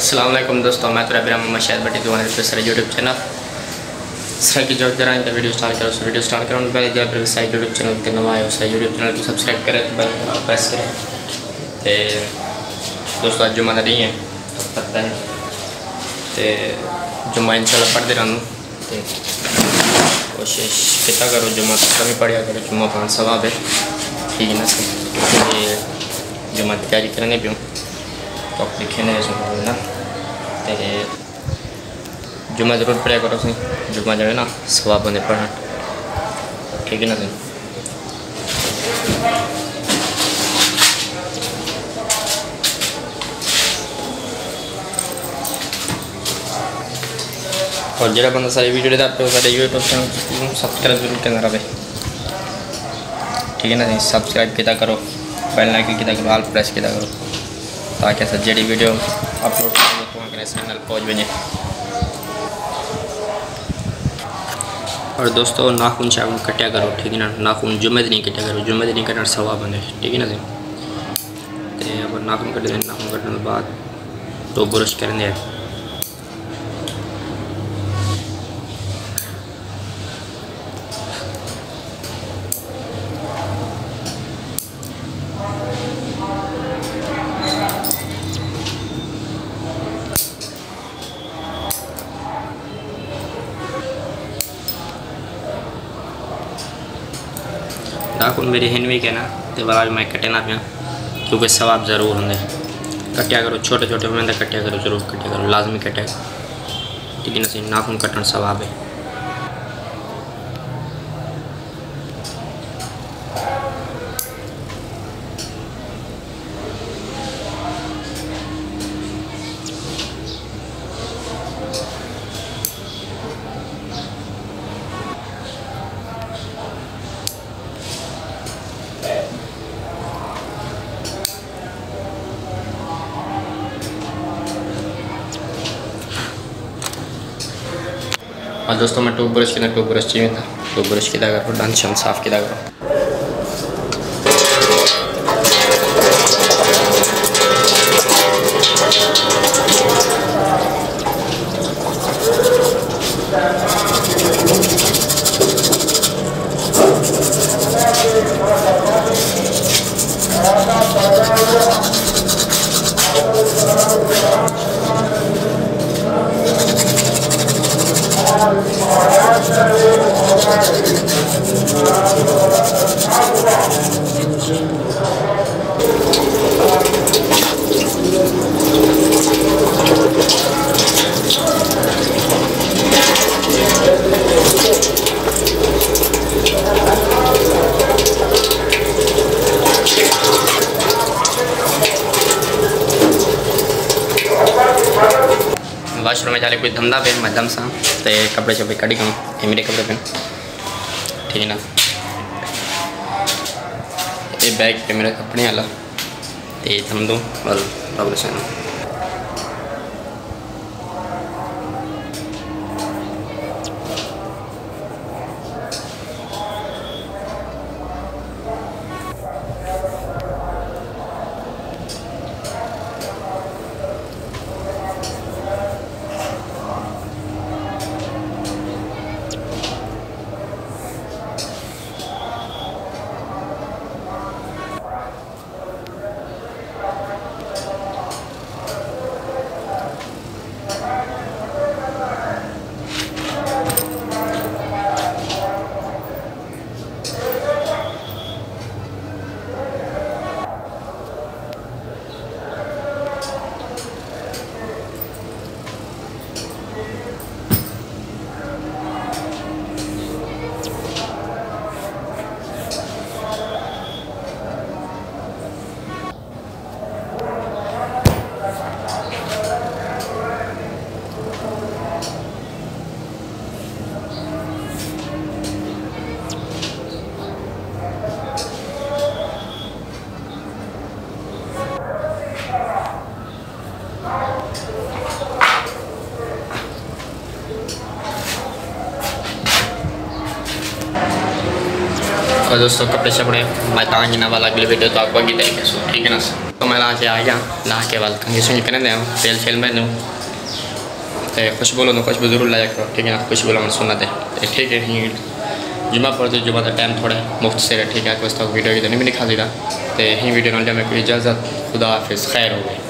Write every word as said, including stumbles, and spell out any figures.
السلام علیکم دوستو، میں تیرا برا محمد شاہد بٹی، تساں ݙیکھدے پئے ہو ساݙا یوٹیوب چینل سرائیکی جوک۔ جݙاں تاں ویڈیو سٹارٹ کروں، سو ویڈیو سٹارٹ کرݨ توں پہلے جے تساں ساݙے یوٹیوب چینل تے نواں آئے ہو، ساݙے یوٹیوب چینل کوں سبسکرائب کرے تے بیل آئیکن پریس کرے۔ تے دوستو، اڄ جمعہ دا ݙینہہ ہے، تاں پتہ ہے، تے جمعہ انشاءاللہ پڑھدے رہندوں۔ تے کوشش کیتا کرو، جمعہ تک بھی پڑھیا کرو، جمعہ پڑھݨ ثواب ہے، ٹھیک ہے نا؟ تے جمعہ دی تیاری کرݨے پیوں، تو لکھے نے نا۔ تے جمعہ ضرور پڑھیا کرو سئیں، جمعہ جو ہے نا، ثواب ہوندے پڑھݨ، ٹھیک ہے نا سئیں؟ اور جیڑھا بندہ ساݙی ویڈیو ݙیکھدا پئے، ساݙے یوٹیوب چینل کوں سبسکرائب ضرور کرݨا رہے، ٹھیک ہے نا سئیں؟ سبسکرائب کیتا کرو، بیل آئیکن کیتا کرو، آل پریس کیتا کرو، تاکہ اساں جیڑھی ویڈیو اپلوڈ کروں، تہاکوں ساݙے نال پہنچ ونڄے۔ اور دوستو، ناخن شاخن کٹیا کرو، ٹھیک ہے نا؟ ناخن جمعے دے ݙینہہ کٹیا کرو، جمعے دے ݙینہہ کٹݨ ثواب ہوندے، ٹھیک ہے نا سئیں؟ تے اپݨے ناخن کٹدے، ناخن کٹݨ دے بعد ٹوتھ برش کریندے۔ ناخن میݙے ہن وی کائے نا، تے ولا وی میں کٹیندا پیاں، کیونکہ ثواب ضرور ہوندے۔ کٹیا کرو، چھوٹے چھوٹے ہوندے تاں کٹیا کرو، ضرور کٹیا کرو، لازمی کٹیا کرو، ٹھیک ہے نا سئیں؟ ناخن کٹݨ ثواب ہے۔ ہاں دوستو، میں ٹوتھ برش کیتا، ٹوتھ برش چیویں تھا، ٹوتھ برش کیتا کرو، ݙند شند صاف کیتا کرو۔ واش روم وچ ہالے کوئی دھمدا پئے، میں دھمساں تے کپڑے شپڑے کڈھ کے، اے میݙے کپڑے پئے، ٹھیک ہے نا؟ اے بیگ پئے میݙا کپڑے والا، تے دھمدوں ول رب دسانا۔ اور دوستو، کپڑے شپڑے میں تاں جنہاں والا اگلے ویڈیو تو آپ کو آگے طریقے سے، ٹھیک ہے نا سر؟ تو میں لا کے آ گیا، لا کے ول کنگھی سنگھی پہنے دے ہوں، تیل شیل میں دوں۔ تے خوشبو لوں، خوشبو ضرور لایا کرو، ٹھیک ہے نا؟ خوشبو لاؤن سنت ہے۔ تے ٹھیک ہے، ہی جمعہ پر تے جمعہ دا ٹائم تھوڑا مختصر ہے، ٹھیک ہے؟ کوئی اس طرح ویڈیو کی تو نہیں دکھا دیتا۔ تے ہی ویڈیو نال جا میں کوئی اجازت، خدا حافظ، خیر ہوے۔